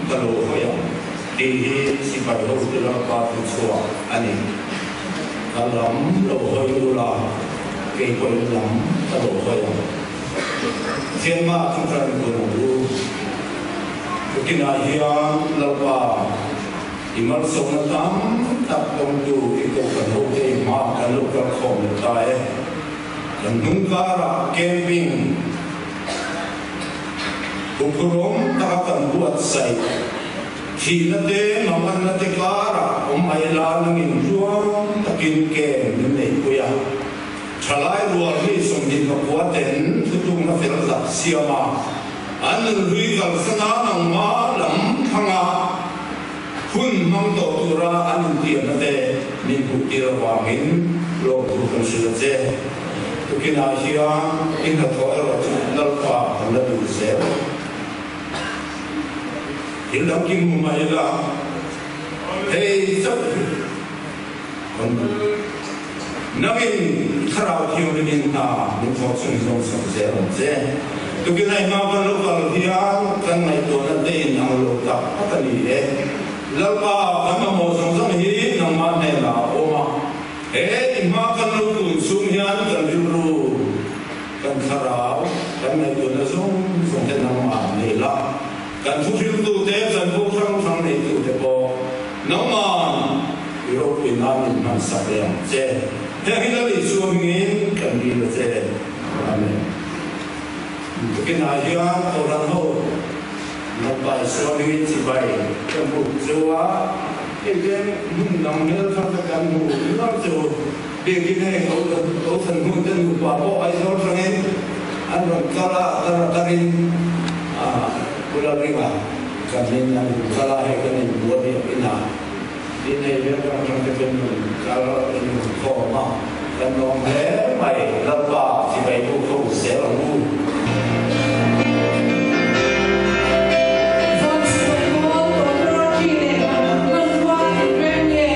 ka lo hawi ang tih hi sipai hotu Lalpa thuchhuak a ni. Ka lam lo hawi ula, kei pawhin lam ka lo hawi ang. Thianmah chu tan kun ang u. Tukinah hian Lalpa i malsawmna tam tak dawngtu i kohhran hote i hma kan lo kal khawm leh ta e. Kan hnung karah camping huphurhawm taka kan buatsaih thihna te manganna te karah awm mai la nangin tluang takin camp min neihpui a. Thalai rual mi 29 ten thutlukna fel tak siam a, an nunhlui kalsana nangma lam thlanga hun hmang tawh tura an intiamna te min hmuhtir avangin lawmthu kan hrilh a che. Tukinah hian i hnathawh erawh chu Lalpa kan la duh zel. Thil dang kim hmu mai ila, hei chauh hi kan duh. Nangin i Thlarau Thianghlimin hna min thawk chhunzawm sak zel ang che. Tukin a hma kan lo kal hian kan ngaihtuahna te in ang lo tak tak a ni e. Lalpa, kan mamawh zawng zawng hi nangmah hnenah a awm a. He i hma kan lo tun chhung hian kan rilru, kan thlarau, kan ngaihtuahna zawng zawng te nangmah nei la. Kan thuhriltute, chanvo hrang hrang neitute pawh nangman i ropui nan min hmansak leh ang che. Heng hi Lal Isua hmingin kan dil a che. Amen. Tukinah hian Kohhran ho Lalpa Isua hmingin chibai ka hmuh chu a, hei veng hmun dang hmel thar te kan hmu nual chu biakin hei Kohhran hmun te nupa pawh Aizawl tangin an rawn kal a, kar a karin Pu Lalringa kan in an rawn kal a, hei kan inbu a biakin a. Tin hei veng hrang hrang te kan rawn kal in rawn khawm a, kan lawm hle mai, Lalpa chibai bu kho zel ang u. Van sipai pawl tawlhrawrhi leh hmanrua inrem nge?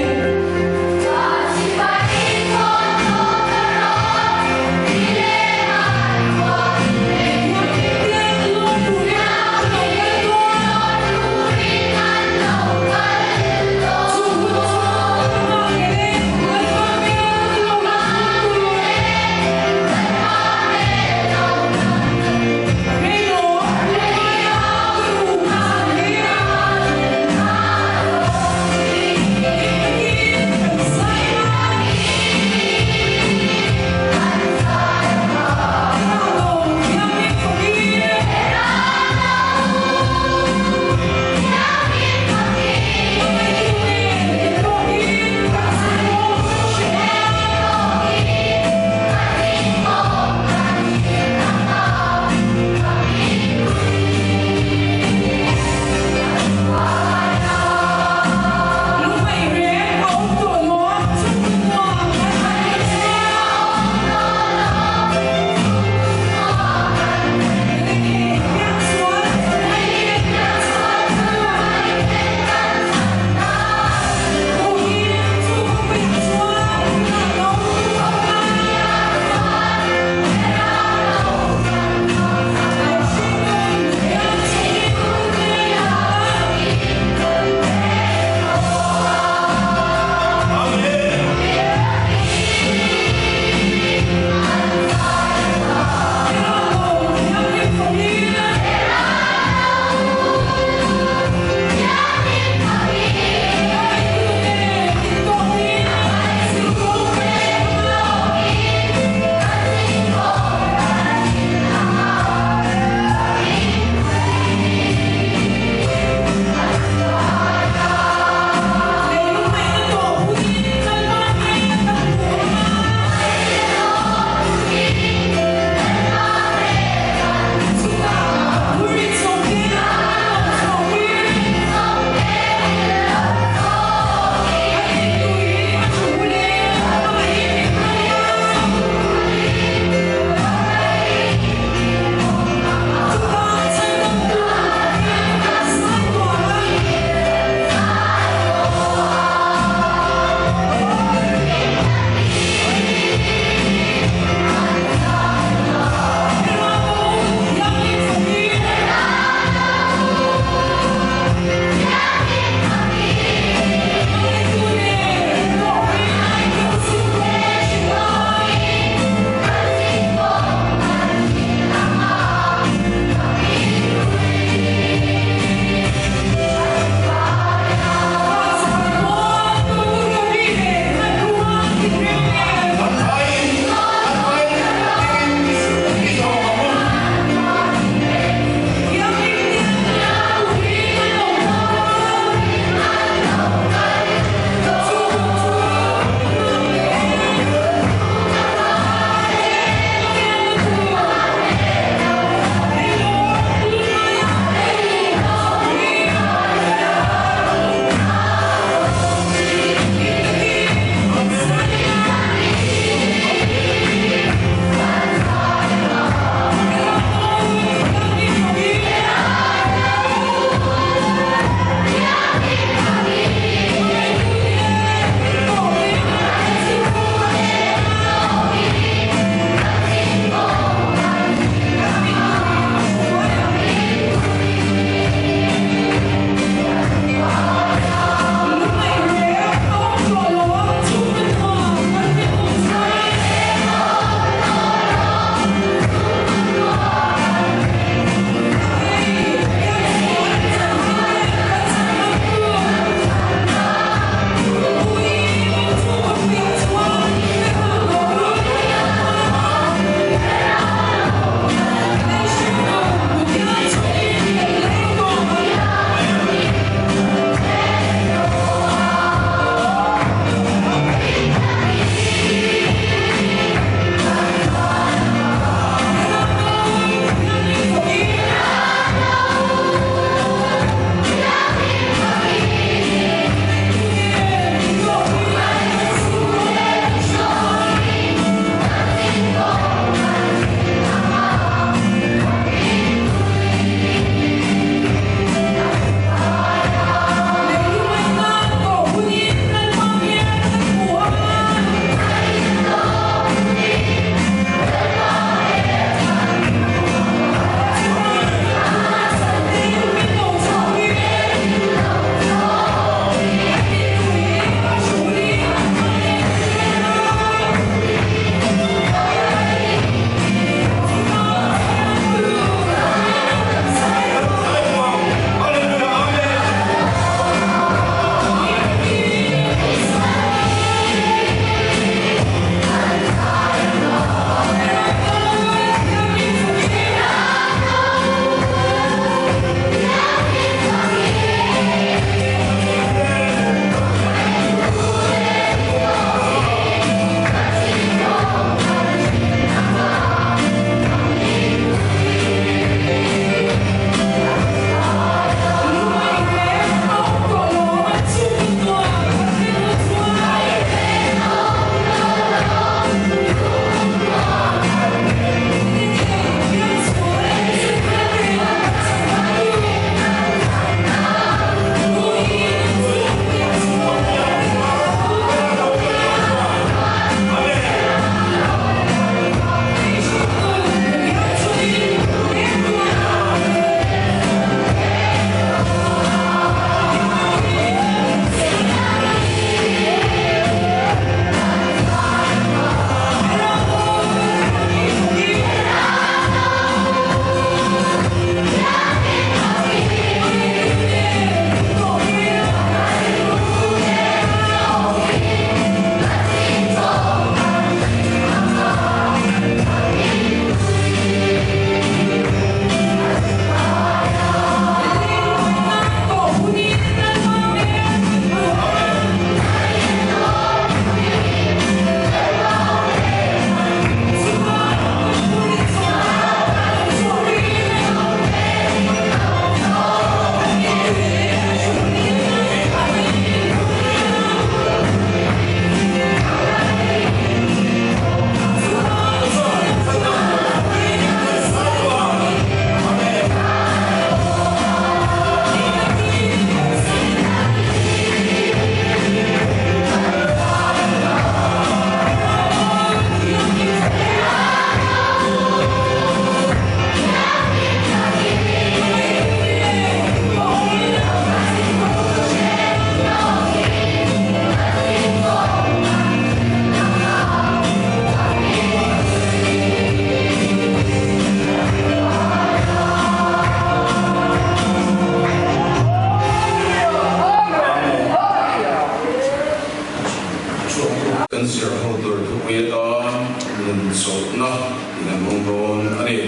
Remna in an hmang dawn a ni.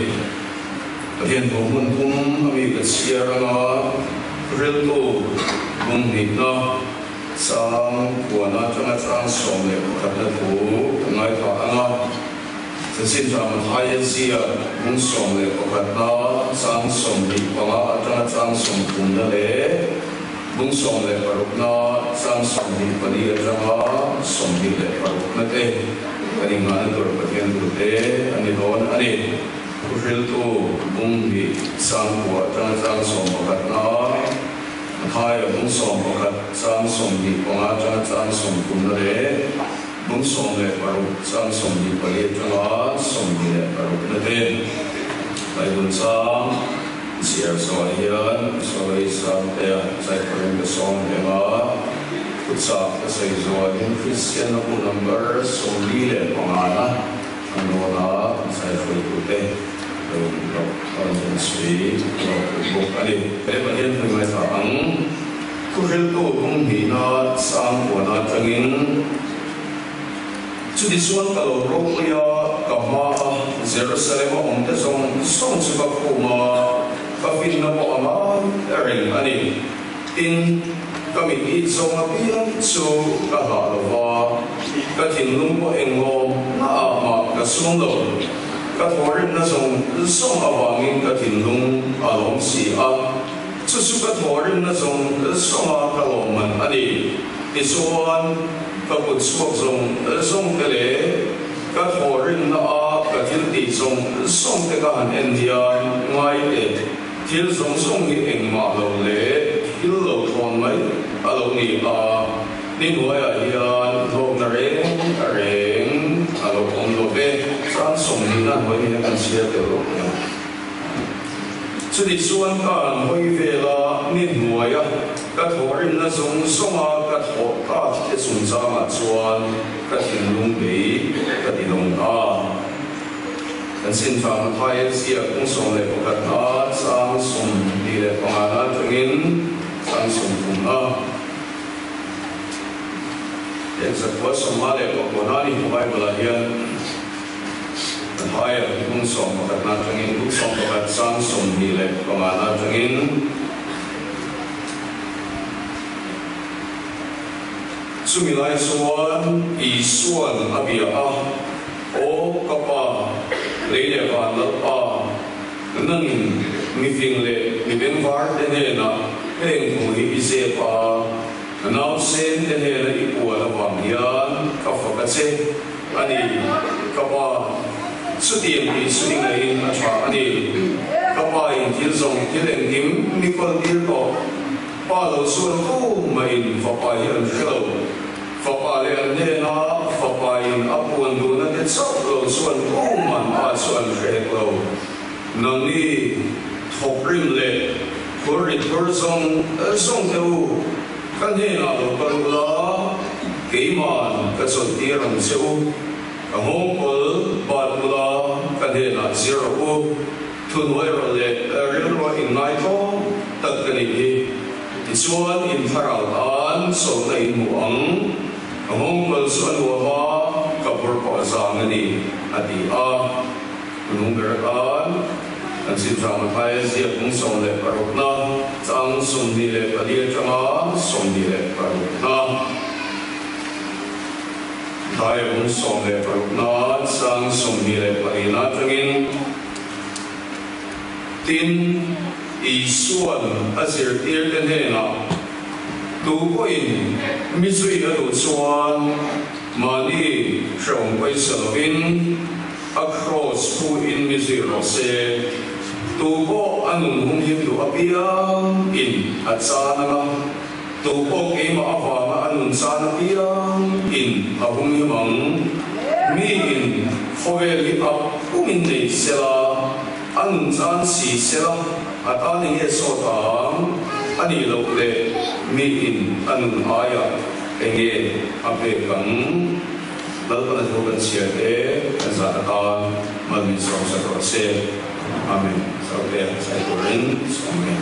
Pathian thu hmun thum a mi ka chhiar anga riltu bung hnihna chang puan atanga chang 11 na thu ka ngaithla anga chanchin tha Mathaia ziak bung 11 na chang 25 atanga chang 30 na leh bung 16 na chang 24 atanga 26 na te kan inngahna tur Pathian thu te a ni dawn a ni. Thuhriltu bung hnih chang kua atanga chang 11 na Mathaia bung 11 chang 25 atanga chang 30 na leh bung 16 chang 24 atanga 26 na te Bible chang chhiar zawh hian sawi Sangtea Zaipawhin ka sawm reng a, thuchah ka sawi zuahin Kristian a hmu number 45 na an rawn a, Zaihruaitute lo lo rawn en sui lo pui bawk a ni. He Pathian thu ngaithla ang thuhriltu bung hnihna sang puan atangin Chutichuan ka lo ropui a, ka hma a, Jerusalem a awmte zawng zawng chu ka khum a, ka finna pawh a ngai reng a ni. Tin, ka mit it zawng apiang chu ka hlah lo va, ka thinlung pawh engmaw naah mah ka sum lo. Ka thawhrimna zawng zawng avangin ka thinlung a lawm si a, chu chu ka thawhrimna zawng zawnga ka lawmman a ni. Tichuan, ka kut chhuak zawng zawng te leh ka thawhrimna a ka thil tih zawng zawng te ka han en hian ngai teh, thil zawng zawng hi engmah lo leh thil lo thawn mai a lo ni a, ni hnuaiah hian hlawkna reng reng a lo awm lo ve. Chuan 20 na hnuai min a kan chhiar tel lo ang. Chutih chuan ka han hawi vel a, ni hnuaia ka thawhrimna zawng zawnga ka thawh tak te chungchangah chuan ka thinlung bei ka ti lawng ta. Kan sin tha Mathaia ziak kung 11 a chang 25 na atangin chang 30 a. Heng zakhua 59 na ni Bible ah hian. Mathaia bung 11 na atangin bung 11 chang 25 na atangin chumi lai chuan Isuan a bia a, Aw ka Pa, lei leh van Lalpa, nangin mifing leh mi bengvar te hnenah heng thu hi i zep a, nausen te hnena i puan avang hian ka fak a che. A ni, ka pa, chutiang tih chu i ngaihin a tha a ni. Ka pa in thil zawng thil engkim mi kawl tir tawh. Pa lo chuan tu mah in fapa hi an hre lo. Fapa leh an hnena fapa in a puan duhna te chauh lo chuan tu man pa chu an hre hek lo. Nangni thawkrim leh phur rit phur zawng zawng te u. Ka hnenah lo kal ula, keiman ka chawlhtir ang che u. Ka nghawngkawl bat ula, ka hnenah zir rawh u. Thuhnuai rawh leh rilruah inngaithlawm tak ka nih hi. Tichuan, in thlarau tan chawlhna in hmu ang. Ka nghawngkawl chu a nuam a, ka bawr pawh a zang a ni, a ti a. Nung ber atan kan chhimchang Mathaia ziak bung 16 na chang 24 atanga 26 na Mathaia bung 16 na chang 24 na atangin tin Isuan a zirtirte hnenah tu pawhin mi zui a duh chuan mahni hrehawm pawisa lovin A kraws pu in mi zui rawh se. Tu pawh a nun hum him duh apiang in a chan ang a, tu pawh keimah avanga a nun chan apiang in a hum him ang. Mi in khawvel hi a pum in nei sela, a nun chan si sela, a tan eng nge sawt ang? A nih loh leh mi in a nun aiah eng nge a pek ang? Lalpan a thu kan chhiar te kan zah atan mal min sawm sak rawh se. Amen. Zote zai turin sawm e.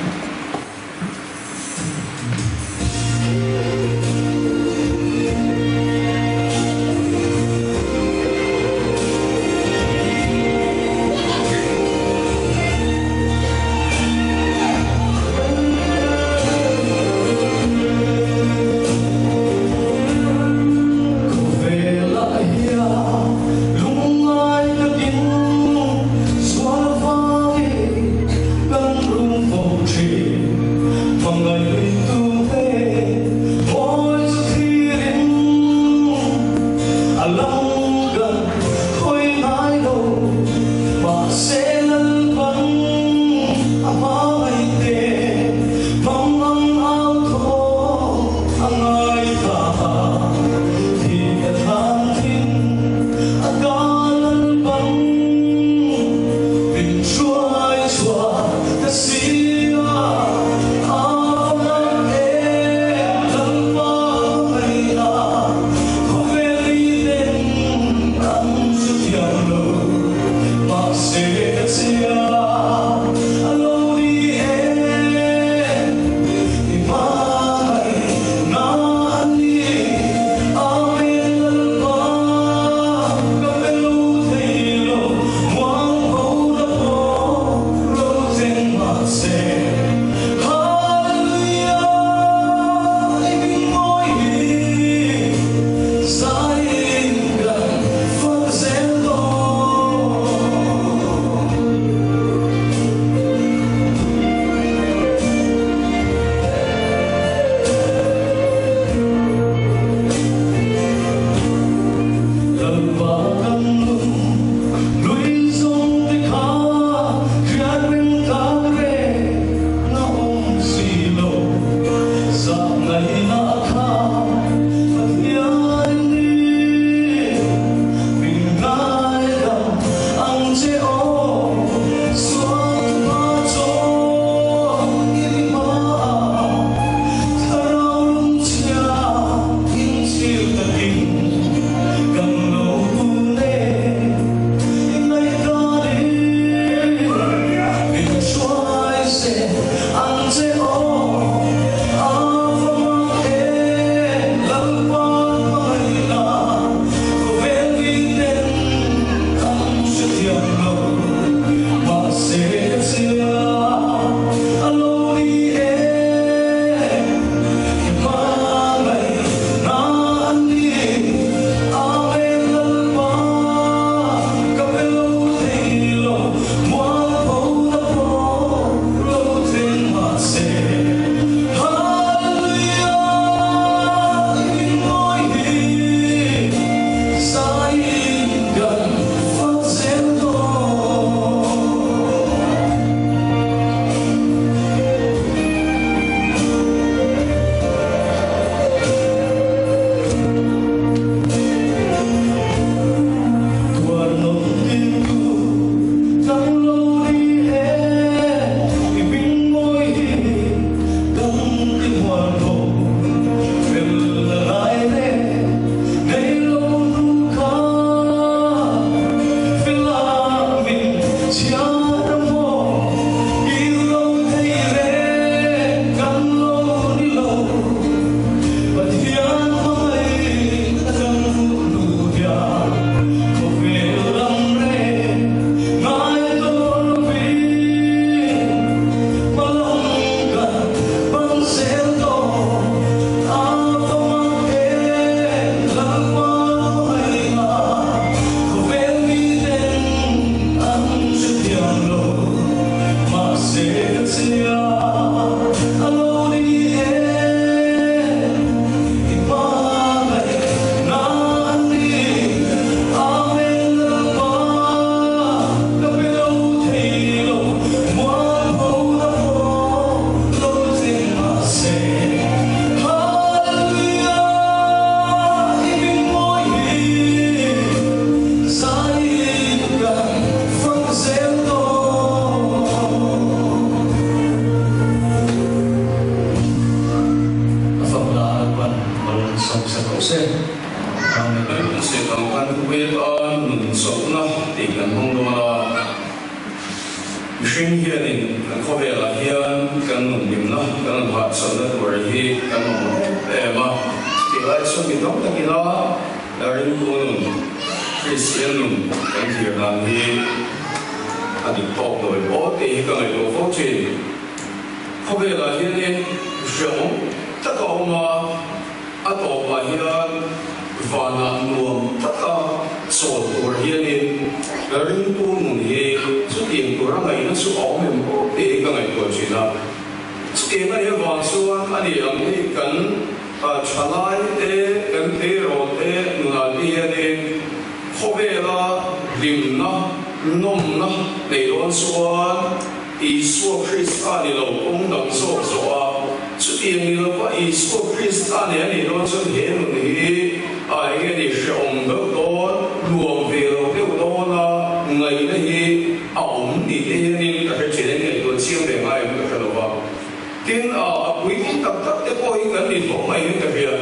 rawh se. Amen. Kan Satan kan khawvel a nun chawlhna tih kan hmang dawn a, mihring hianin kan khawvelah hian kan nun hlimna, kan nun hahchawlhna tur hi kan mamawh em em a. Chutih lai chuan mi tam takin a ringtu nun, Kristian nun kan thlir dan hi a dik tawk lo em aw tih hi ka ngaihtuah fo thin. Khawvelah hianin hreawm tak a awm a. A tawpah hian vanah nuam taka chawl tur hianin ringtu nun hi chutiang tura ngaihna chu a awm em aw tih hi ka ngaihtuah thin a. Chutiang a nih avang chuan a ni ang hi kan thalai te, kan tleirawl te nunah te hianin khawvela hlimna, nawmna nei dawn chuan Isua Krista ni lo kawng dang zawk zawh a, chutiang ni lova Isua Krista nei a nih dawn chuan he nun hi a eng nge ni hrehawm deuh dawn, nuam ve lo deuh dawn a, ngaihna hi a awm ni te hianin ka hre thin a, ngaihtuah chiang ve ngai em ka hre lova. Tin, a puitling tak tak te pawh hi kan ni tawh mai hian ka hria.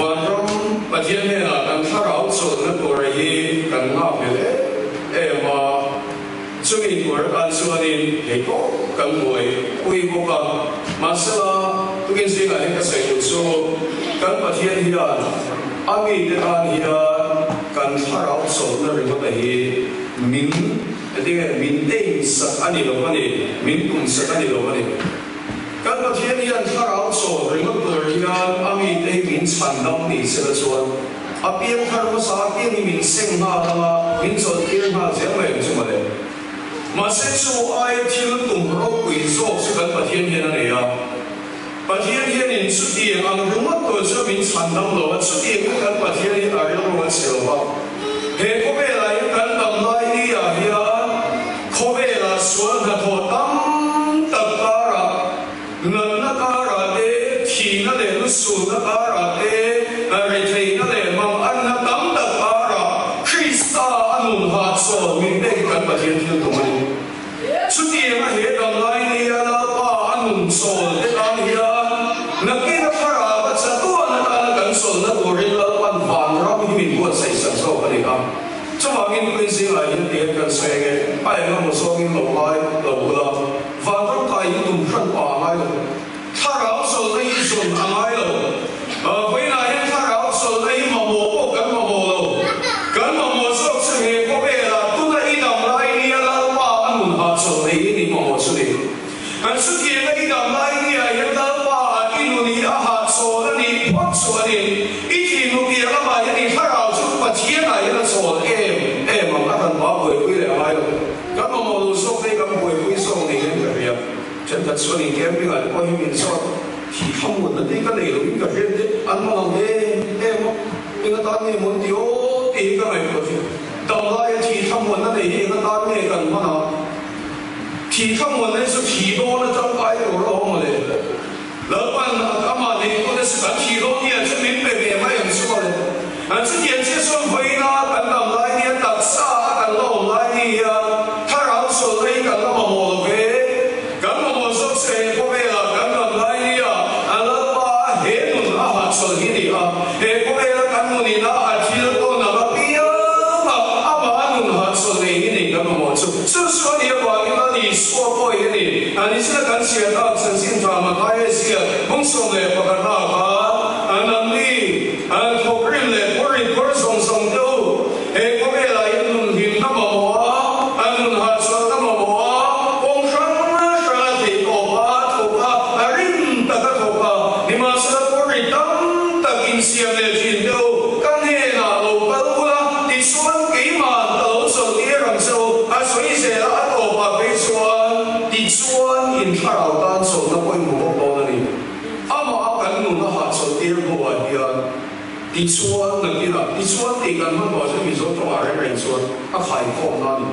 Vanram Pathian hnenah kan thlarau chawlhna tur hi kan nghak hlel em em a. Chumi tur atan chuanin hei pawh kan buai pui bawk a, mahsela tukin zingah hian ka sawi duh chu kan Pathian hian a mite tan hian kan thlarau chawlhna ringawta hi min enge min aim sak a ni lo a ni, min tum sak a ni lo a ni. Kan Pathian hian thlarau chawl ringawt tur hian a mite hi min chhan dam ni sela chuan a piang thar hmasa apiang hi min seng nghal ang a, min chawlhtir nghal zel mai ang chu mawle. Mahse chu aia thil tum ropui zawk chu kan Pathian hian a nei a. Pathian hianin chutiang ang ringawt tur chu min chhan dam lo a, chutiang chu kan Pathian hi a rilru a chhe lo va. He khawvelah hian kan dam lai ni ah hian khawvelah sual hnathawh tam tak karah, natna karah te, thihna leh lusunna karah te, retheihna leh manganna tam tak karah Krista a nun hahchawl min pek hi kan Pathian thil tum a ni. Chutianga he damlai nia Lalpa a nun chawl te tan hian nakin a thlarau a chatuan atana kan chawlhna turin Lalpan vanram hi min buatsaih sak zawk a ni a. Chuvangin tuin zingah hian tihian kan sawi ange, a eng emaw zawngin lo ngai lo ula, vanram kai hi tum hran pah a ngai lo. Thlarau chawlhna hi zawn a ngai lo. Vawiinah hian thlarau chawlhna hi mamawh pawh kan mamawh lo. Kan mamawh zawk chu he khawvelah tuna i dam lai nia Lalpa a nun hahchawlh nei hi ni mamawh chu ni. Kan chutianga i dam lai nia hian Lalpa ah i nun hi a hahchawl a nih phawt chu a ni. I thihnu piah lamah hian i thlarau chu Pathian ah hian a chawl em em ang a kan pa buaipui leh a ngai lo. Kan mamawh lo zawk te hi kan buaipui zawk ni hian ka hria. Thenkhat chuan in camping ah te pawh hi min zawt thi thla muanna te hi ka nei loin ka hriat te an hman ang em em a, eng atan nge maw an ti aw tih hi ka ngaihtuah thin. Damlaia thi thla muanna nei hi eng atan nge kan hman a? Thi thla muanna hi chu thi dawn atang kai tur a awm mawle. Lalpan amah neitute chu kan thi dawn hian chu min pe ve mai ang chu mawle. An chutiang chiah chuan vawiina kan dam lai nia taksa a kan la awm lai ni hian thlarau chawlhna hi kan la mamawh lo ve. Kan mamawh zawk che he khawvelah kan dam lai nia a Lalpa a he nun a hahchawlh hi ni a. He khawvela kan nun ina a thil tawn ang apianga amah a nun hahchawlh nei hi ni kan mamawh chu. Chu chu a nih avangin Lal Isua pawh hi a ni. A ni china kan chhiat tak chanchin tha Mathaia ziak 11 ah khan an anni An thawkrim leh phawrin phawr zawng zawng te u, he khawvelah hian nun hlimna mamawh a, a nun hahchawlhna mamawh a, kawng hrang hrang a theih tawp a, a thawk a, a rim tak a thawk a, nimahsela phawrin tam tak insiam leh thin te u, ka hnenah lo kal ula, tichuan keimah ka lo chawlh tir ang che u, a sawi zel a, a tawpah phei chuan, tichuan in thlarau tan chawlhna pawimawh bawk dawn a ni. Amah a kan nun a hahchawlh tir hnuah hian tichuan nakinah tichuan tih kan hman tawh chuan Mizo tawngah reng reng chuan a khaikhawm na a ni.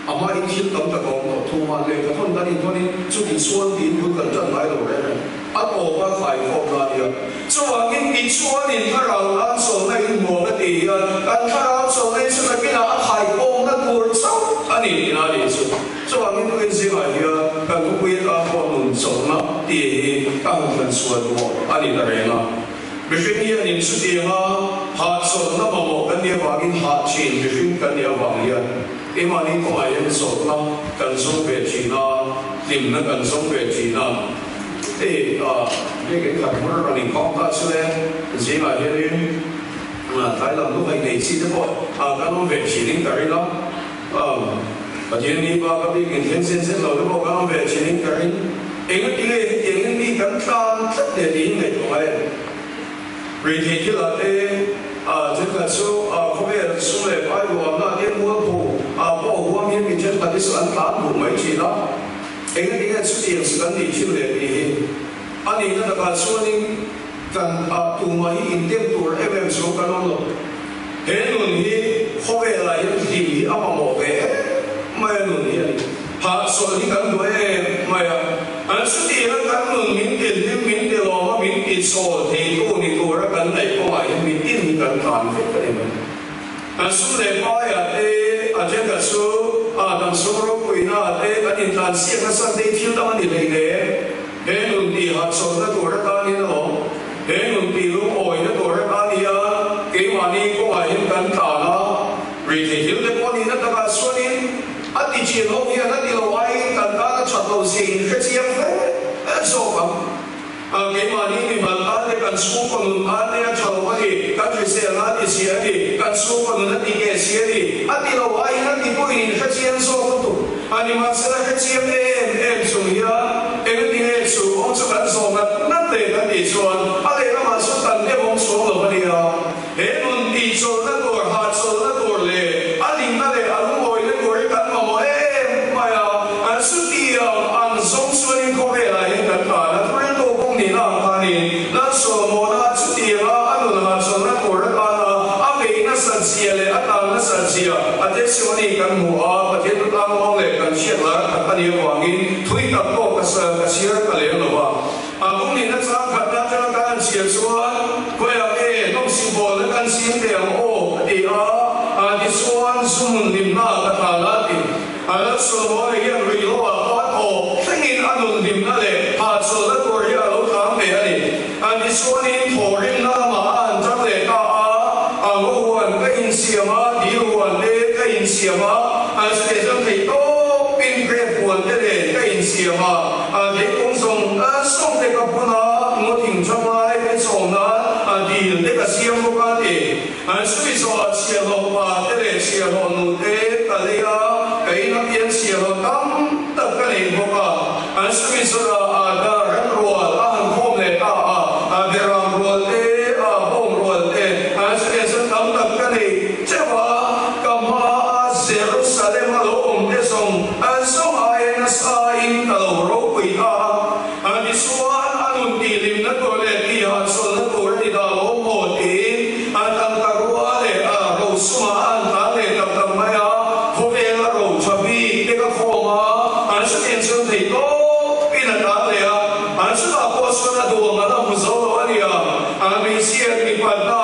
Amah in thil tam tak a awm tawh thu hman leh ka thawn kan inthawn in chu tichuan tiin bul kan tan ngai lo reng reng. A tawp a khaikhawm na a nia. Chuvangin tichuan in thlarau tan chawlhna in nuam a tih hian kan thlarau chawlhna hi chu nakinah a khaikhawmna tur chauh a ni tihna a nih chu. Chuvangin tukin zingah hian kan khawpui atan pawh nun chawlhna tih hi ka han thlan sual pawh a ni ta reng a. Mihring hianin chutianga hahchawlhna mamawh kan nih avangin hah thin mihring kan nih avang hian keimahni kawngah hian chawlhna kan zawng ve thin a, hlimna kan zawng ve thin a. Hei biakin khat hmur rawn inkhawm ta chu le, zingah hianin tlai lam lu ngaih nei chi te pawh kan awm ve thinin ka ring a. Pathian ni bak a biakin thleng sen sen lo te pawh kan awm ve thinin ka ring. Engati nge hetiang in mi kan tlan tlat leh tiin ngaihtuah ngai em? Reithei thilah te thenkhat chu khawvel sum leh pai duhamna te mualpho pawh huam hian mi thenkhat hi chu an tlan duh mai thin a. Engati nge chutiang chu kan nih thin leh tih hi a nihna takah chuanin kan tumah hi intem tur em em chu kan awm lo. He nun hi khawvelah hian hlim hi a mamawh ve em mai a nun hi a ni. Hahchawlh hi kan duh em mai a, an chutianga kan nun min ti hlim, min ti lawm a, min ti chawl theitu ni tura kan ngaih kawngah hian mitin hi kan tlan vek a ni mai. Kan sum leh paiah te, a thenkhat chu a kan sum ropuina ah te kan intlansiak nasa te hi thil dang a ni hleinem. He nun tih hahchawlhna tur atan hian alawm, he nun tih lungawina tur atan hian keimahni kawngah hian kan tlan a, rithei thil te pawh nihna takah chuanin a ti chin ho hian a ti lo aiin kan tan a that lo zia in hre chiang hle zawk ang. Keimahni mimal tan te kan chhungkaw nun tan te a tha lo a ni, kan hriselna a ti chhia a ni, kan chhungkaw nun a ti nge chhia a ni, a ti lo aiin a ti pawhin in hre chiang zawk lutuk. A nimahsela hre chiang em em chung hian engati nge chu awm chu kan zawh ngat ngat leh kan tih chuan a lehlamah chuan kan dem awm chuang lo a nia. He nun tihchawlhna tur, hahchawlhna tur leh a dingna leh a lungawina tur hi kan mamawh em mai a, an chutiang an zawng chuanin khawvelah hian kan tlan a, thuriltu bawk nihna ang khanin Lalsawmawna chutianga a nun hahchawlhna tur atana a beih nasat zia leh a tlan nasat zia a testimony kan hmu a, Pathian thu tlangmang leh kan hriat lar khat a nih avangin thui tak pawh ka chhiar ka lem lo va. A bung nihna chang khat na atanga kan han chhiar chuan khawiah nge nawmsih bawlna kan ching teh ang aw a ti a, tichuan zumun hlimna ah ka tlan a ti. A Lalsawlmawna hian ruihhlo ah pawh a thawk thlengin a nun hlimna leh hahchawlhna tur hi a lo tlang ve a ni. Tichuanin thawhrimna lamah a han tang leh ta a, a ngaw huan ka insiam a, dil huan te ka insiam a, an chuteh chuan theih tawpin grape huan te nen ka insiam a, Thingkung zawng sawng te ka phun a, ngaw thing thanglai te chawm nan dil te ka siam bawk a ti. Chumi zawhah chhiahhlawh pa te leh chhiahhlawh nu te ka lei a, ka in a pian chhiahhlawh tam tak ka nei bawk a. Chumi zawhah dar ran rual a han khawm leh ta a, beram rual te, bawng rual te, chutiang chuan tam tak ka nei teuh a, ka hmaa Jerusalem a lo awm te zawng zawng aia nasa in ka lo ropui ta a, tichuan a nun tihhlimna tur leh tihhahchawlhna tur a ni dah lo maw tiin a tangka rua leh a rosumah a han tlan leh tak tak mai a, khawvel a ro tha bik te ka khawm a, an chutiang chuan thei tawpin a tlan leh a, an chutah pawh chuan a duh ang a la hmu zo lo a nia, a hmeichhia mipat-na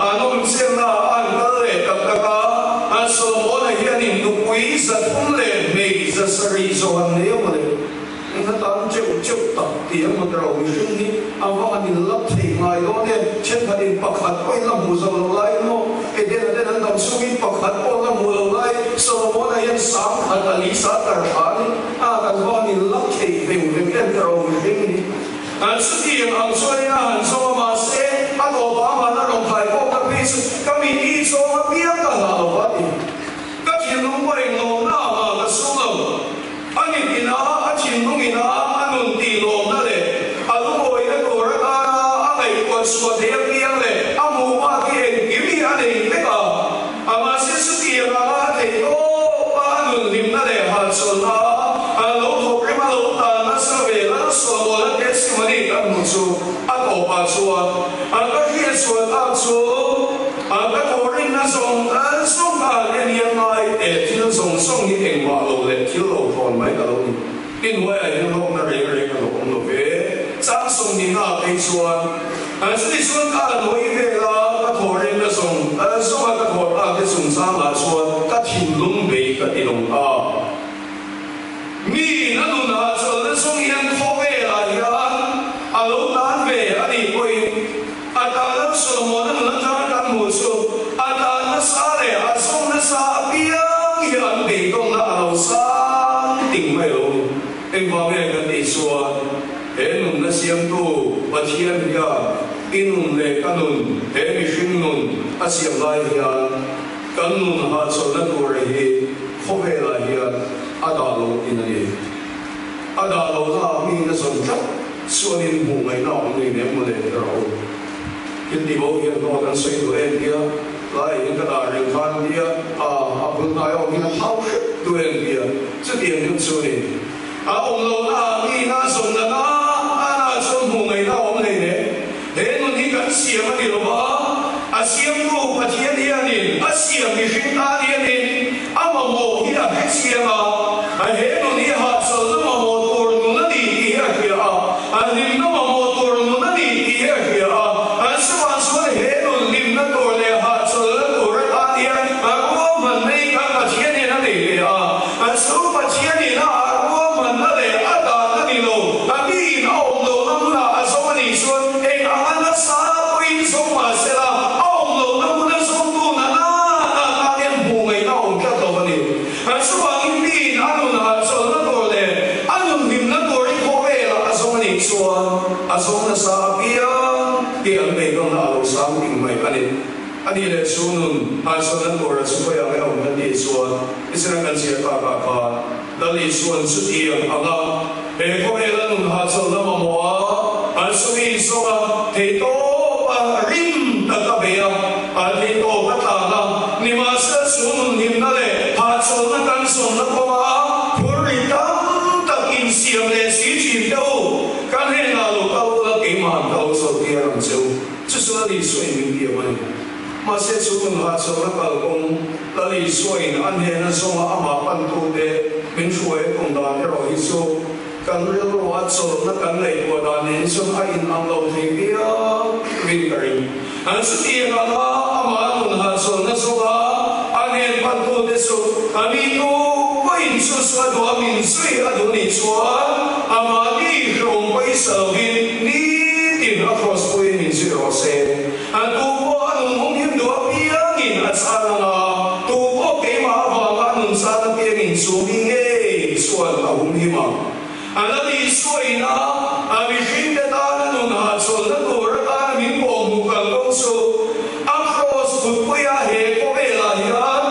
an awm chenna a han kal leh tak tak a, an sawmawna hianin nupui 300 7 zawh an nei a mawle. Engkha tan teuh teuh tak ti ang maw tero mihring hi a va han in lap thei ngai dawn em? Thenkhatin pakhat pawhin la hmu zo lo lai maw? Edena ten an dam chungin pakhat pawh la hmu lo lai Solomona hian 10,000 a li sa tar tha a ni a, kan va han in lap thei veng veng em tero mihring hi. An chutiang ang chuanin a han zawng a, mahse a tawpah amah na rawn khai pawh ka phei chu ka mit hi zawng apiang ka hlah lo va ti. Ka thinlung pawh englawmna ah ka sum lo. A mit ina, a thinlung ina, a nun tih lawmna leh a lungawina tur atana a ngaihtuah chhuah theih apiang leh a hmuh bak hi engkim hi a nei vek a. Mahse chutiang anga a theih tawp a, a nun hlimna leh hahchawlhna a lo thawk rem a lo tan nasa ve Lalsawlmawla testimony kan hmuh chu a tawpah chuan a ka hriat chhuah tak chu A ka thawhrinna zawng zawng a en hian ngai teh thil zawng zawng hi engmah lo leh thil lo thawn mai ka lo ni. I hnuaiah hian hlawkna reng reng a lo awm lo ve. Chang 20 ah phei chuan chutih chuan ka han hawi vel a, ka thawhrinna zawng zawng a ka thawh tak te chungchangah chuan ka thinlung bei ka ti lawng ta. Mi a nunah chawlhna zawng hian khawvelah hian a lo tan ve a nih pawhin a tan. I nun leh ka nun, he mihring nun a siam lai hian kan nun hahchawlhna tur hi khawvelah hian a dah lo in a ni. A dah lohna ah miin a zawn tlat chuanin hmuh ngaihna a awm nei nem mawle ti rawh u. Thil ti bo hian hlawh kan sawi duh em tia, tlaiah hian ka dah reng khan nia, a a bul hnai awm hian a thau hrep duh em tia, chutiang deuh chu a ni. A awm lohna ah miin a zawn nana a na chuan hmuh ngaihna a awm hlei nem. He nun hi kan siam a ni lo va, a siamtu Pathian hianin a siam mihring tan hianin a mamawh hi a hre chiang a, a he nun hi hahchawlhna mamawh tur nun a ni tih hi a hria a, a hlimna mamawh tur nun a ni tih hi a hria a, an chuvang chuan he nun hlimna tur leh hahchawlhna tur atan hian a ruahmanna hi kan Pathian hian a nei ve a, an chu Pathianin a ruahmanna leh a dan a ni lo, a miin a awm lohna hmunah a zawng a nih chuan eng anga nasa pawhin zawng mah sela, a awm lohna hmuna zawngtu na na na tan hian hmuh ngaihna a awm tlat lo a ni. Chuvangin miin a nun hahchawlhna tur leh a nun hlimna tur hi khawvelah a zawng a nih chuan a zawng nasa apiang hi an beidawnna a lo sang ting mai a ni. A nih leh chu nun hahchawlhna tur a chu khawiah nge awm kan tih chuan Israel kan chhiar takah khan Lal Isua'n chutiang anga he khawvela nun hahchawlhna mamawh a, an sumi zawnga theihtawpa rim tak a bei a, an theihtawp a tlan a, nimahsela chu nun hlimna leh hahchawlhna kan zawnna kawnga phur ri tam tak insiam leh si thin te u, ka hnenah lo kal ula keimah ka lo chawlhtir ang che u. Chu chu Lal Isuain min tiam a ni. Mahse chu nun hahchawlhna kalkawng Lal Isuain a hnena zawnga amah pantute min hruai a tum dan erawh hi chu kan rilrua chawlhna kan ngaihtuah dan nen chuan a inang lo thei viau vin ka ring. An chutiang anga amah nun hahchawlhna zawnga a hnen pantute chu a mi tu pawhin chu chu a duh a min zui a duh nih chuan amahni hrehawm pawisa lovin nitin a cross puiin min zui rawh se. A tu pawh a nun hung him duh apiangin a chan ang a, tu pawh keimah avanga a nun chan apiangin chu mi ngei chuan a hum him ang. A la Isuain a, a mihringte tana nun hahchawlhna tur atana min pawhhmuh kal ko chu a kraws kutpuia he khawvelah hian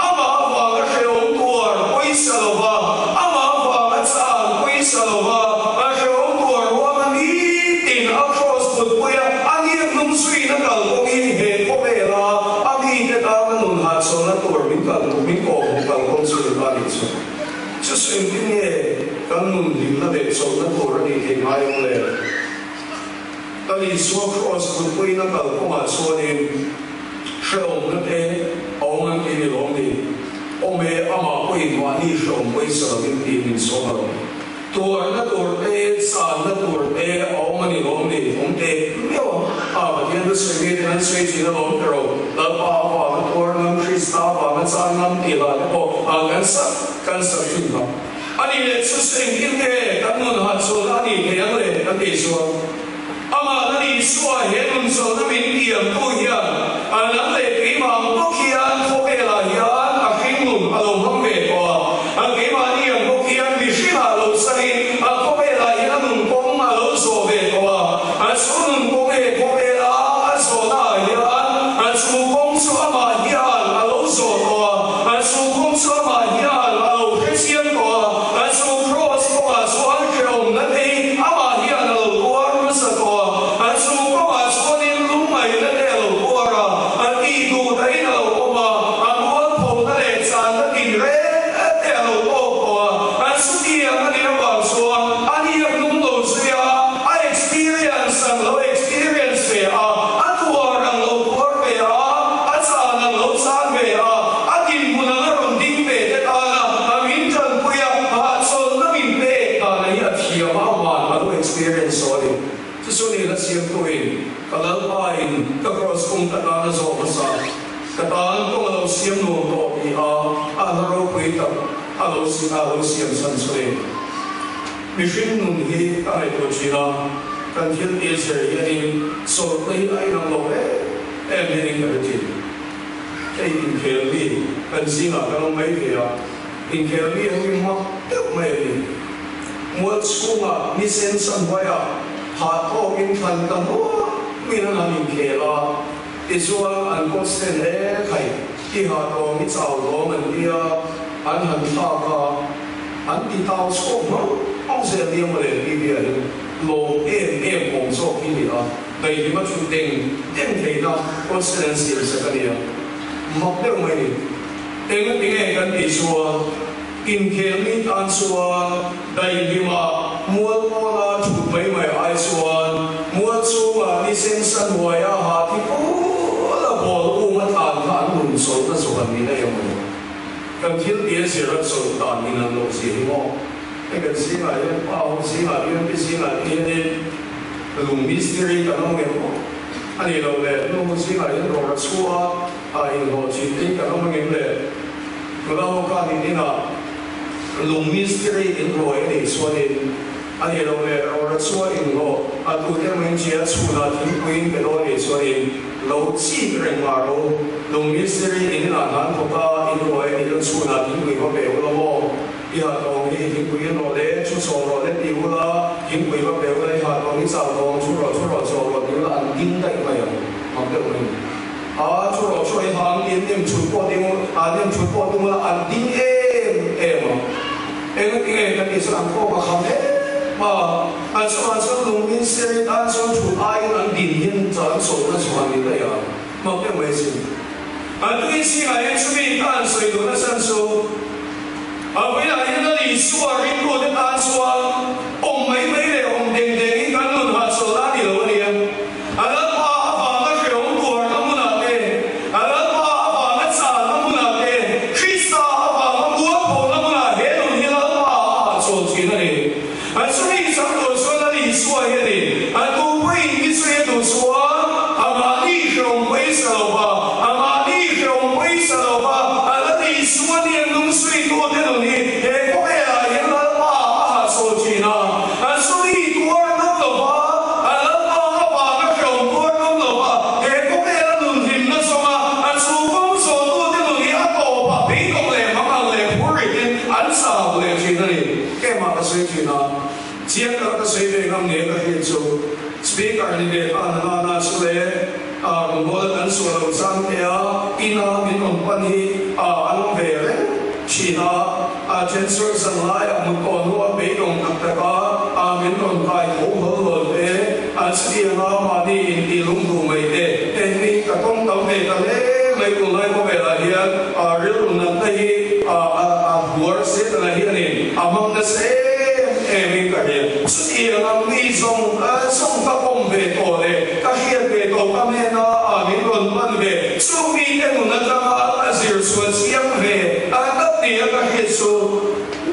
amah avanga hrehawm tuar pawisa lova, amah avanga chan pawisa lova a hrehawm tuar ruanga nitin a kraws kutpuia A hniak hnung zuiin a kal kawngin he khawvela a mite tana nun hahchawlhna tur min kal min kawhhmuh kal kawng chu ni ta nih chu. Chu chu engtin nge kan nun hlimna leh chawlhna tur a nih theih ngai ang le? Kal Isua Kraws kutpuiin a kal kawngah chuanin hrehawmna te a awm an ti ni lawm ni? Awm e, amah pawhin mahni hrehawm pawisa lovin tiin min sawm alawm. Tuarna tur te, channa tur te a awm a ni lawm ni? Awm teh meuh a, a Pathian thu sawi mi ten an sawi thin alawm teh rawh. Lalpa avanga tuar ngam, Krista avanga chan ngam tih lah te pawh a kan sak kan sak thin kha. A nih leh chu chu engtin nge kan nun hahchawlhna a nih theih ang le kan tih chuan amah la ni Isua he nun chawlhna min tiamtu hian a lam leh keimah ang bawk hian khawvelah hian a hringnun a lo hmang ve tawh a, a keimahni ang bawk hian mihringah lo changin a khawvelah hian a nun kawng a lo zawh ve tawh a, a chu nun kawng he khawvela a zawhnaah hian a chu kawng chu amah hian a lo zawh tawh a, a chu kawng chu amah hian a lo hrechiang tawh a, a chu kraws kawngah chuan hrehawmna te amah hian a lo tuar hmasa tawh a, a chu kawngah chuanin lungngaihna te a lo tuar a, a tih duh dahin a lo awm a, a mualphona leh channa tin reng te a lo tawk tawh a, a chutiang a nih avang chuan a hniak nung lo zui a, a experience ang lo experience ve a, a tuar ang lo tuar ve a, a chan ang lo chan ve a, a dinhmun ang a rawn ding ve te tana a min tanpui a, hahchawlhna min pek dan hi a thiam a, aman a lo experience saw a ni. Chu chu ni la siamtuin ka Lalpain ka cross kawng ka tan a zawh hmasa, ka tan kawng a lo siam nuam tawh ti a, a hla ropui tak a lo a lo siam chhan chu ni. Mihring nun hi ka ngaihtuah thin a, kan thil tih zir hianin chawlhna hi a inang lo em em hianin ka hre thin. Hei inkhel mi kan zingah kan awm mai thei a, inkhel mi ho hi mak deuh mai a ni. Mual chhungah ni sen sa hnuaiah hah tawkin thlan ta hnuah Min an han inkhel a, tichuan an coach ten e khai i ha tawng i chau lawm an tia, an han thlak a, an ti tau chhuak hmang hmang zel nia mawle tih biah hian lawm em em awm zawk hi ni a, daihlim a thut deng deng theihna coach ten an siam sak a nia, mak deuh mai ni. Engati nge kan tih chuan inkhel mi tan chuan daihlima mual pawna thut mai mai ai chuan mual chungah ni sen san huaia ha thi pula ball um a tlan kha an nun chawlhna zawk an ni daih a maw? Kan thil tia zir a chawlh dan in an lo zir hi maw? Hei kan zingah hian pa ho zingah hian pi zingah te hianin lung mistiri kan awm ngem maw? A nih loh le nu ho zingah hian rawra chhuah a A inhlawh thin te kan awm angem le? Nula ho khan in inah lung mistiri in ruai a nih chuanin a nih loh leh rawra chua inhlawh a tute emaw in tia chhunah thingpui in pe dawn a nih chuanin lo chik reng mah ro. Lung mistiri in inah hnan thawk a in ruai a nih chuan chhunah thingpui va pe ula maw? I ha tawng hi thingpui in rawh le, thu chawm rawh le ti ula, thingpui va pe ula i ha tawng i chau tawng, thu rawh thu rawh chawm rawh ti ula an ding daih mai ang, mak deuh mai. A thu rawh chu ei hang in nem chhut pawh ding a nem chhut pawh ding ula an ding em em a. Engati nge kan tih chuan an kawk a kham em a, an chungah chuan lung min siain an chuan thut aiin an din hian chan chawlhna chhuah ni daih a, mak deuh mai sin. An tui chhingah hian chumi ka han sawi duhna chhan chu a puilah hian a Isua ringtute tan chuan awm mai mai leh awm deng dengin kan nun hahchawlh a ni lo a nia. A Lalpa avanga hrehawm tuarna hmunah te, a Lalpa avanga chalna hmunah te, Krista avanga mualphona hmunah he nun hi Lalpa a hahchawl thin a ni. A chumi chang tur chuan Lal Isua hi a ni. A tupui in mi chhui a duh chuan a mahni hrehawm pawisa lo va, a mahni hrehawm pawisa lo va, a Lal Isua nen lungsuitute nun hi he khawvelah hian Lalpa a hahchawl thin a. A chumi tuar ngam lo va, a Lalpa avanga hrehawm tuar ngam lo va, he khawvela nun hlimna zawnga a chhungkawng zawhtute nun hi a tawpah beidawng leh mangang leh phur ritin an chau leh thin a ni. Keimah ka sawi thin a, chiang taka ka sawi ve ngam nge ka hriat chu Speaker ni ve khan a nana chu le a rawn bawl a kan sual lo chang te a, ina min rawn pan hi a an awm ve reng thin a. A then sawi zan laiah hmu tawh hnuah beidawng tak taka a min rawn kai tho hlawl hlawl te, an chutiang a mahni intih lung duh mai te, engtin ka tawng tam ve ta hle mai tunlai khawvelah hian a rilru natna hi a a huar Setana hianin a hmang nasa em em in ka hria. Chutiang a mi zawng zawng ka pawm ve tawh leh ka hriat ve tawh ka hnena a min rawn hman ve chu mite nun atanga a zir chhuah chiang ve a tak nia ka hriat chu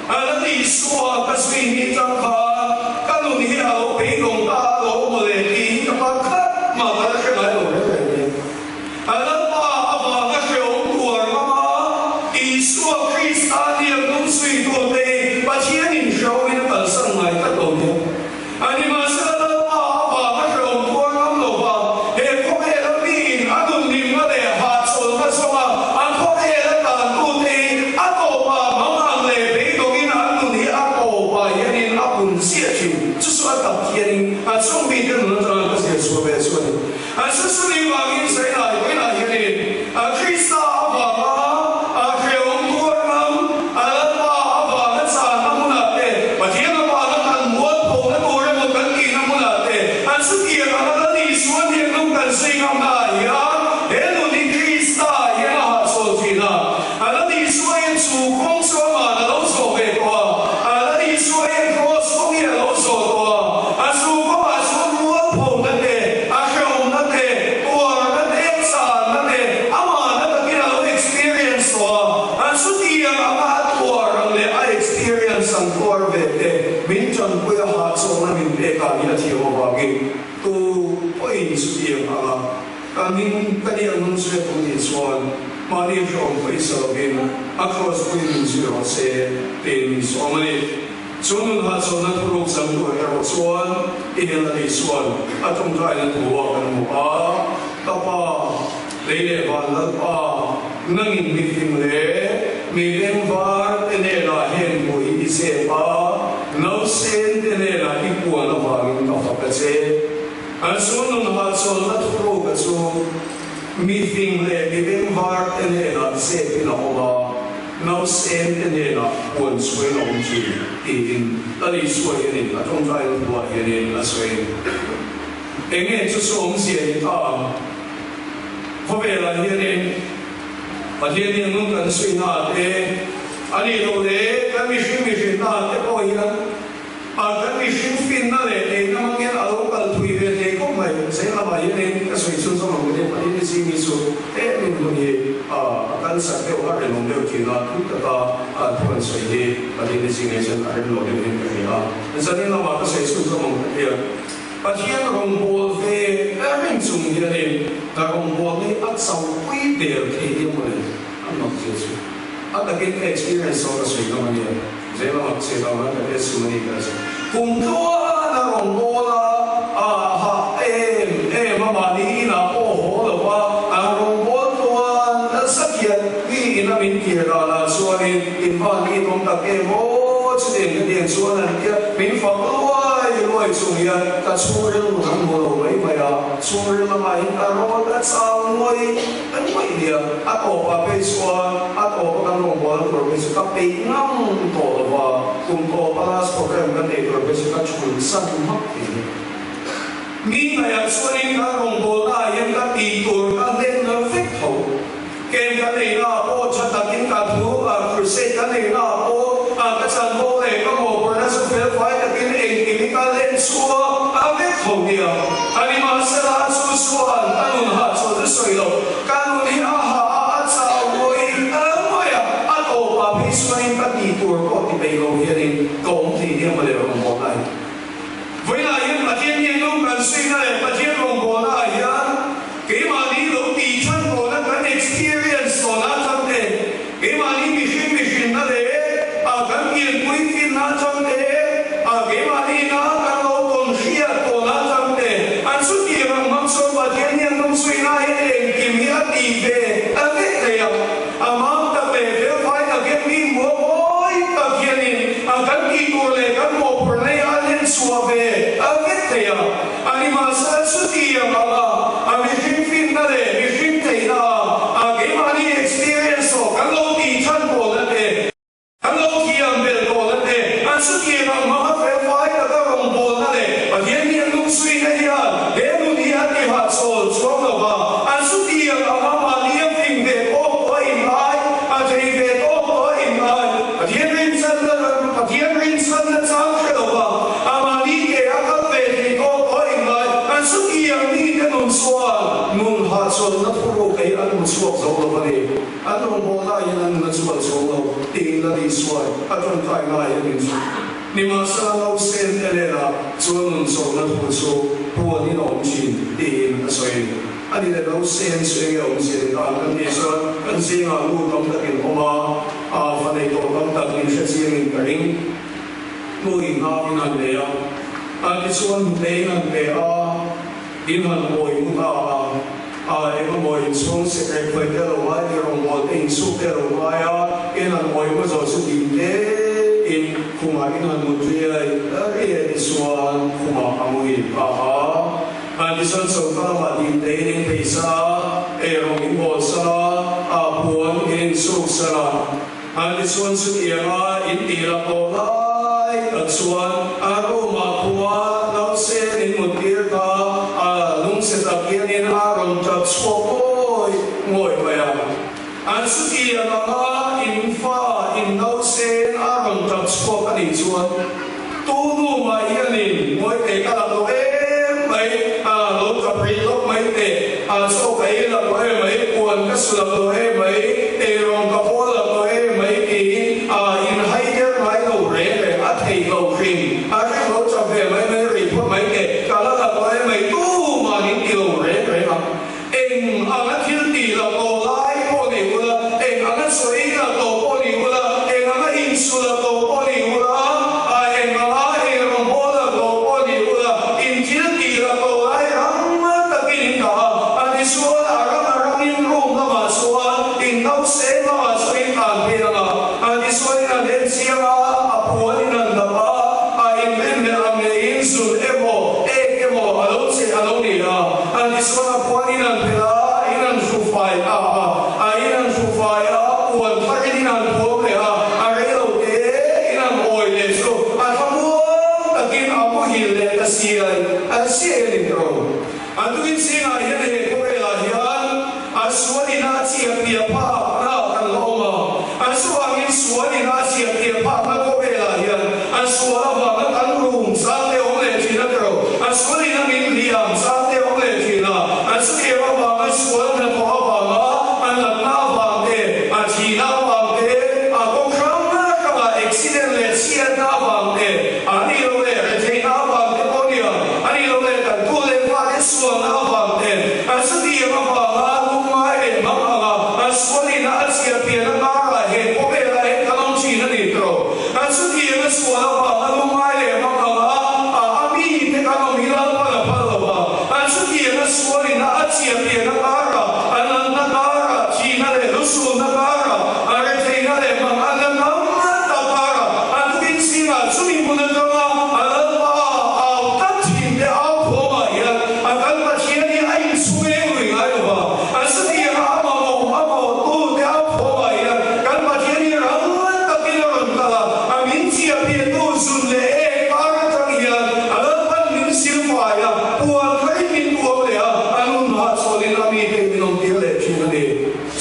a la ni Isua ka zui ni tang khan ka nun hi a lo beidawng ta a lo maw le tih hi ka pakhat mah ka la hre ngai lo reng reng nia. A Lalpa avanga hrehawm tuar hmanga Isua Krista hniak nung zuitute hi Pathianin hrehawmin a kalsan ngai tlat lo nia. A nimahsela Lalpa avanga hrehawm tuar ngam lova he khawvela miin a nunhlimna leh hahchawlhna zawnga a khawvela tantute hi a tawpah mangang leh beidawngin an nun hi a tawpah hianin a pun chiah thin. Chu chu a tak hianin a chung mite nun atanga ka zir chhuah ve chu a ni. A chhusuni vangin Sailai vawilah hianin a Krista avanga a hrehawm tuar ngam, a Lalpa avanga channa hmunah te, Pathian avanga kan mualphona tur emaw kan tihna hmunah te, a chutiang anga Lal Isua hnen lung kan zui ngamna ah hian he nun hi Krista hian a hahchawl thin a. A Lal Isua hian chu kawng chu aman a lo zawh ve tawh a, a Lal Isua hian kraws kawng hi a lo zawh tawh a, a chu kawngah chuan mualphona te, a hrehawmna te, tuarna te, channa te, amahna takin a lo experience tawh a, a chutiang anga a tuar ang leh a experience ang tuar ve te min tanpui a hahchawlhna min pek ah hi a thiam avangin tu pawhin chutiang anga Ka hming ka nih ang nung zui a tum nih chuan mahni hrehawm pawisa lovin a kraws pui min zui rawh se tiin min sawm a ni. Chu nun hahchawlhna thuruk chang tur erawh chuan i hel a nih chuan a tawngtaina thu ah kan hmu a, Ka Pa, lei leh van Lalpa, nangin mi fing leh mi bengvar te hnenah heng thu hi i zep a, nausen te hnenah i puan avangin ka fak a che. An chu nun hahchawlhna thuruk a chu mi fing leh mi bengvar te hnenah zepin a awm a, nausen te hnenah puan chhuain a awm thin, tiin Lal Isua hianin a tawngtaina thuah hianin a sawi. Enge chu chu awmzia ni ta ang? Khawvelah hianin Pathian hian nung kan suihna te, a nih loh leh kan mihring mihrinna te pawh hian a kan mihring finna leh neihna hmangin a lo kal thui ve thei khawp mai. Zeng lamah hianin ka sawi chhun zawng ang hianin Pathian ni zing hi chu em in hun hi a kal chak deuh a rinawm deuh thin a, thui taka thu an sawi hi Pathian ni zing ah chuan a rem lo deuh hian ka hria a. Zanin lamah ka sawi chhun zawng ang hian Pathian rawngbâwl ve reng chung hianin ka rawngbâwl hi a chauhpui der thei hi a mawle, a mak zia chu. A takin ka experience saw ka sawi ngam a nia, zel a mak che vang hian ka testimony ka la sawi. Kum tluan a rawngbâwl a, a hah em em a, mahni inah pawh haw lo va, a rawngbâwl tluan nasa hian mi ina min tir danah chuanin in van i awm tak em aw, chutiang ka tiang chuan an tia, min fak luai luai chung hian ka chhungril nun an hmu lo mai mai a, chhungril lamah hian ka rawn a chau ngawih ngawih nia, a tawpah phei chuan a tawpa kan rawngbawlna tur phei chu ka peih ngam tawh lo va, kum tawpa last program kan neih tur phei chu ka chhun san hmak thei nia. Mi ngaiah chuanin kan rawngbawlna ah hian ka tih tur ka hlen lo vek tho. Ken ka neihna ah pawh tha takin ka thu a, crusade ka neihna ah pawh a ka chanvo leh ka mawhphurhna chu felfai takin engkim hi ka len chhuak a vek tho nia. A nimahsela a chu chuan ka nun hahchawlh chu sawi lo, ka nun hi a hah a, a chau ngawih ngawih a, a tawpah phei chuanin ka tih tur pawh ti peih lo hianin ka awm thei nia mawle rawngbawlna hi. Vawiinah hian Pathian hian nung kan suihna leh Pathian rawngbawlna ah hian keimahni lo tih than tawhna kan experience tawhna atang te, keimahni mihring mihrinna leh a kan pianpui finna atang te, a keimahni ina kan lo tawn hriat tawhna atang te, an chuti rang hmang chuan Pathian hian nung suihna hian engkim hi a tih ve a vek thei a. A mam tak leh felfai tak hian mi muangmawi tak hianin a kan tih tur leh kan mawhphurh nei a len chhuah ve a vek thei a. A nimahsela chuti ang ang a, a mihring finna leh mihring theihna a, a keimahni experience aw kan lo tih than pawhna te, Kan lo thiam belh tawh la te, an chutiang ang hmanga felfai taka rawngbawlna leh Pathian hi an lungsuihna hian he nun hi a ti hahchawl chuang lo va, an chutiang anga mahni a fing ve tawk tawh a inlai, a thei ve tawk tawh a inlai, Pathian rinchhanna Pathian rinchhanna chang hre lo va, a mahni ke a kal ve thei tawk tawh a inlai, an chutiang mite nun chuan nun hahchawlna thuruk ei an hmu chhuak zo lo va ni. An rawngbâwl laiin an nun a chual chuang lo, tiin Lal Isua'n a ṭawngṭai ngai a ni chu. Nimahsela nausen Elena chuan nun chawlhna thu chu puanin a awm ṭhin, tiin a sawi. A ni le, nausen chu enge awmzia ni ta ang kan tih chuan kan zingah nu tam takin awm a, a fa nei tawh tam tak min hre chiangin ka ring. Nu in nauin an nei a, a tichuan hnute in an pe a, in han awi mu ta a. A engemaw inchhung sikrek khawih te a lo ngai leh rawngbâwl te insuk te a lo ngai a, in han awih maw zawh chu ding te in khumah in han mut riai riai tichuan khumah a muhil ta a. A tichuan choka lamah ding te in in phei san a, eirawng in bawl san a, a puan in insuk san a. A tichuan chutianga in tih la tawh lai tak chuan a room ah khua nausen in mut tir kha a lungchhe tak hianin a rawn tap chhuak ngawih ngawih mai a. An chutiang anga in fa in nausen a rawn tap chhuak a nih chuan tu nu mah hianin ngawi teh ka la tawh em mai, a lo tap rih lawk mai teh, a chaw ka ei la tawh em mai, puan ka su la tawh em mai, eirawng ka bawl la tawh em mai tiin a inhai der ngai lo reng reng, a theih lo hrim, a ring lo tap ve mai mai rih phawt mai teh, ka la la tawh em mai, tuman in ti lo reng reng ang. Eng anga thil tih la tawh lai pawh ni ula, eng anga chawi la tawh pawh ni ula, eng anga insu la tawh pawh ni ula, a eng anga eirawngbawl la tawh pawh ni ula, in thil tih la tawh lai rang takin in dah a, a tisual a rang a rangin room lamah chuan. in an phelh a, in an hrufai ta a, a in an hrufai a, puan tharin in an puam leh a, a reilo te in an awi leh chu a thlamuang takin a muhil leh ta siai a siai a ni tawh. A tuin zingah hian he khawvelah hian a sual ina a chiah piah phakna kan la awm a, a chuvangin sual ina a chiah piah phakna khawvelah hian a sual avanga kan rum chang te awm leh thin a tiro, a sual ina min hliam chang te awm leh thin a, a chutiang avanga sual hnathawh avanga a natna avang te, a thihna avang te, a kawng hrang hranga accident leh chhiatna avang te, a nih loh leh retheihna avang te pawh nia, a nih loh leh kan tu leh fate sualna avang te, a chutiang avanga lungngai leh mang anga a sualin a chhiat pian a karah he khawvelah hian kan awm thin a ni tawh. A chutiang a sual avanga lungngai leh mang anga a a mite kan awm hi Lalpan a phal lo va, a chutiang a sualin a chhiat pian a karah, a natna karah, thihna leh lusunna karah, a retheihna leh mang anna tam tak karah, a tukin chhingah chumi hmun atanga a Lalpa au tlat thin te au thawmah hian a kan Pathian hi a inchhung eng lui ngai lo va, a chutianga a mamawh mamawh tu te au thawmah hian kan Pathian hi rang takin a rawn kal a, a min chiahpiah tu zun leh ek kar atang hian a Lalpan min silfai a, puan tharin min tuam leh a, a nun hahchawlin a mite min awmtir leh thin a ni.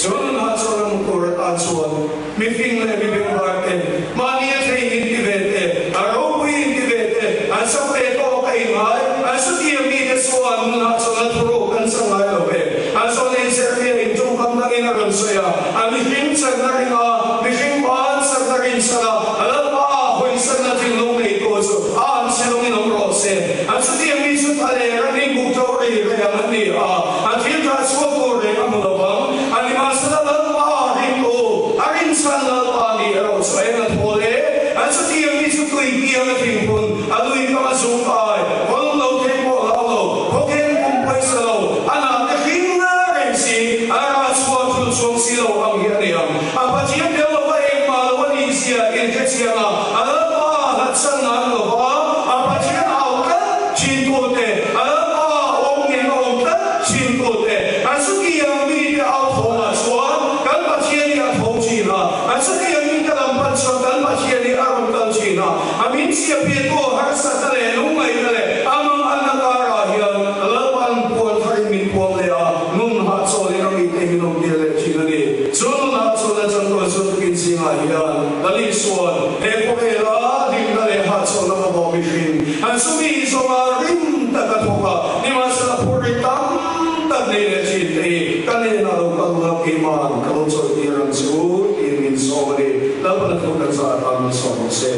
Chu nun hahchawl a hmu tur atan chuan mifing leh mi bengvar te, mahni a thei in ti ve te, a ropui in ti ve te, an sak ve tawk a ingai, an chutiang mite chuan nun hahchawl a thuruk an chang ngai lo ve. An zawn in Zerhia in tawngkam dangin a rawn sawi a, a mihring channa ring a, mihring ban chakna rinchhan a, a Lalpa hawisanna thinlung neitu chu a an chilungin awm rawh se. An chutiang mi chu tha leh ramin buk to ri reng an ni a, an thil tha chhuak tur reng a hmu lo vang. A nimahsela Lalpa rintu, a rinchhan Lalpa ni erawh chu a eng a thawl e. An chutiang mi chu tui kiang a thinphun, a lui kam a zung kai, kawlum lo thei pawh hlau lo, khawkhen kum pawisa lo, a nah te hring reng si, a rah chhuah thul chuang si lo ang hi a ni ang. A Pathian tel lova engmah lo a nih zia inhrechiang a, a Lalpa hlatsan nan lo va, a Pathian au tlat thintute, a Lalpa awm ngeng a awm tlat thintute, a chutiang mite au thawmah chuan kan Pathian hi a tho thin a, a chutiang mite lam pan chuan kan Pathian hi a rawn kal thin a, a min chiahpiahtu harsatna leh lungngaihna leh a manganna karah hian Lalpan puan tharin min puam leh a, nun hahchawlin a mite min awmtir leh thin a ni. Chu nun hahchawlna changtuah chu tukin zingah hian Lal Isuan he khawvela hlimna leh hahchawlna mamawh mihring an chumi zawnga rim tak a thawk a, nimahsela phurrit tam tak nei leh thin te hi ka hnenah lo kal ula keiman ka lo chawlhtir ang che u tiin min sawm a ni. Lalpan a thu kan zah atan min sawm rawh se.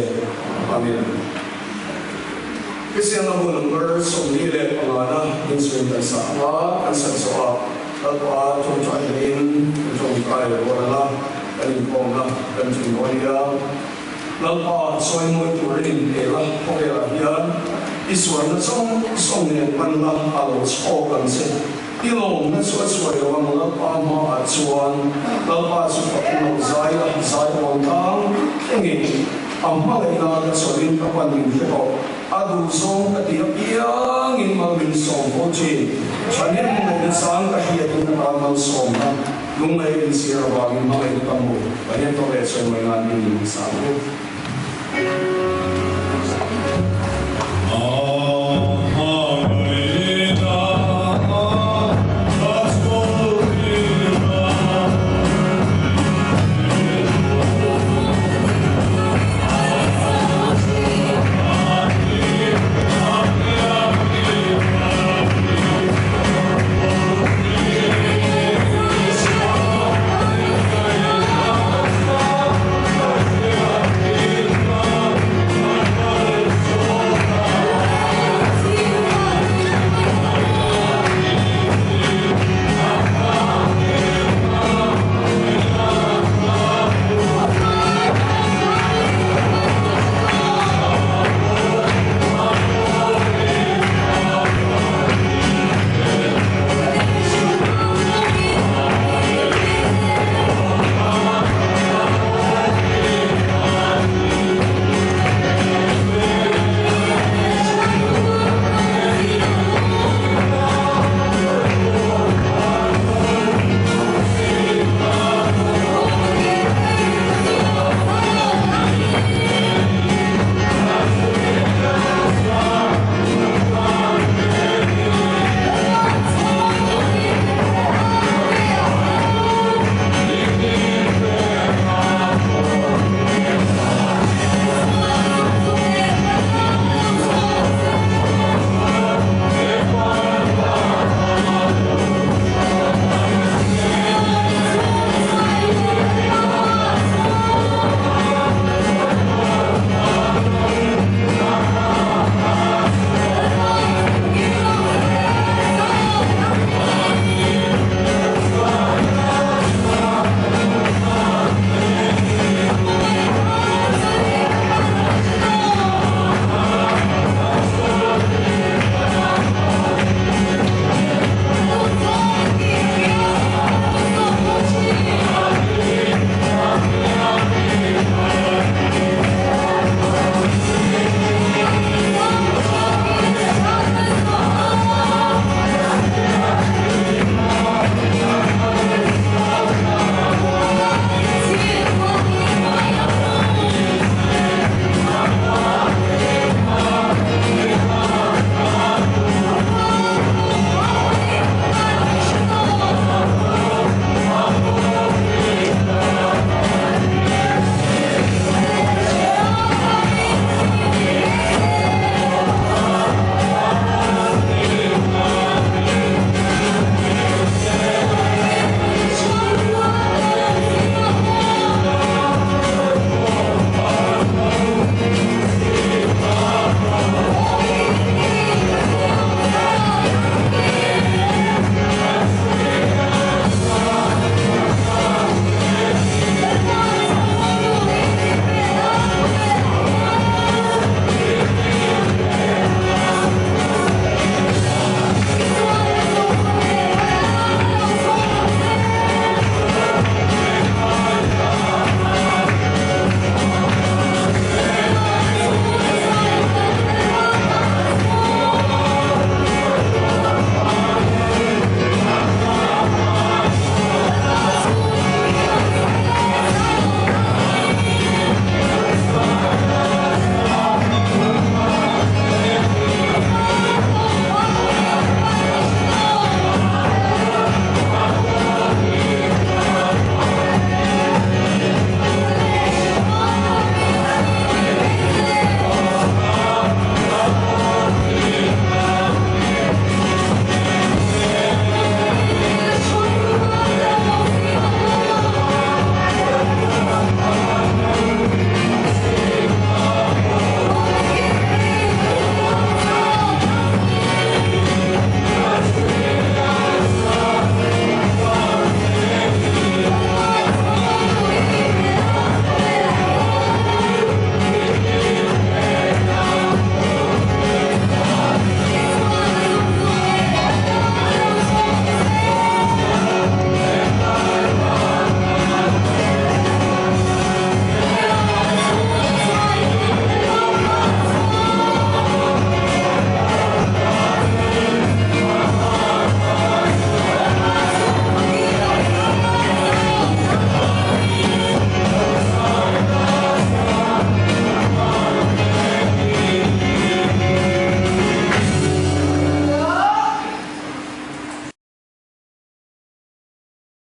Amen. Kristian lambu number 45 na inchhung kan sa anga kan sak zawh a, Lalpa tawngtai hlengin kan tawngtai rual ang a, kan inkhawmna kan tling dawn nia. Lalpa chawimawi turin inhmel a, khawvelah hian i sualna zawng zawng nen pan la a lo chhawk ang che. I lawmna chu a chuai lo ang Lalpa hmaah chuan Lalpa chu fakin lo zai la, zai awn tlang thlengin a hmangaihna ka chawlhin ka pan min hre tawh. A duh zawng ka ti apiangin mal min sawm fo thin. Thahnem ngaihna chang ka hriatin ka tan malsawmna lungngaih in chhiar avangin hmangaihna ka hmu. Pathian tawk leh chawimawi nan in min sa ang u.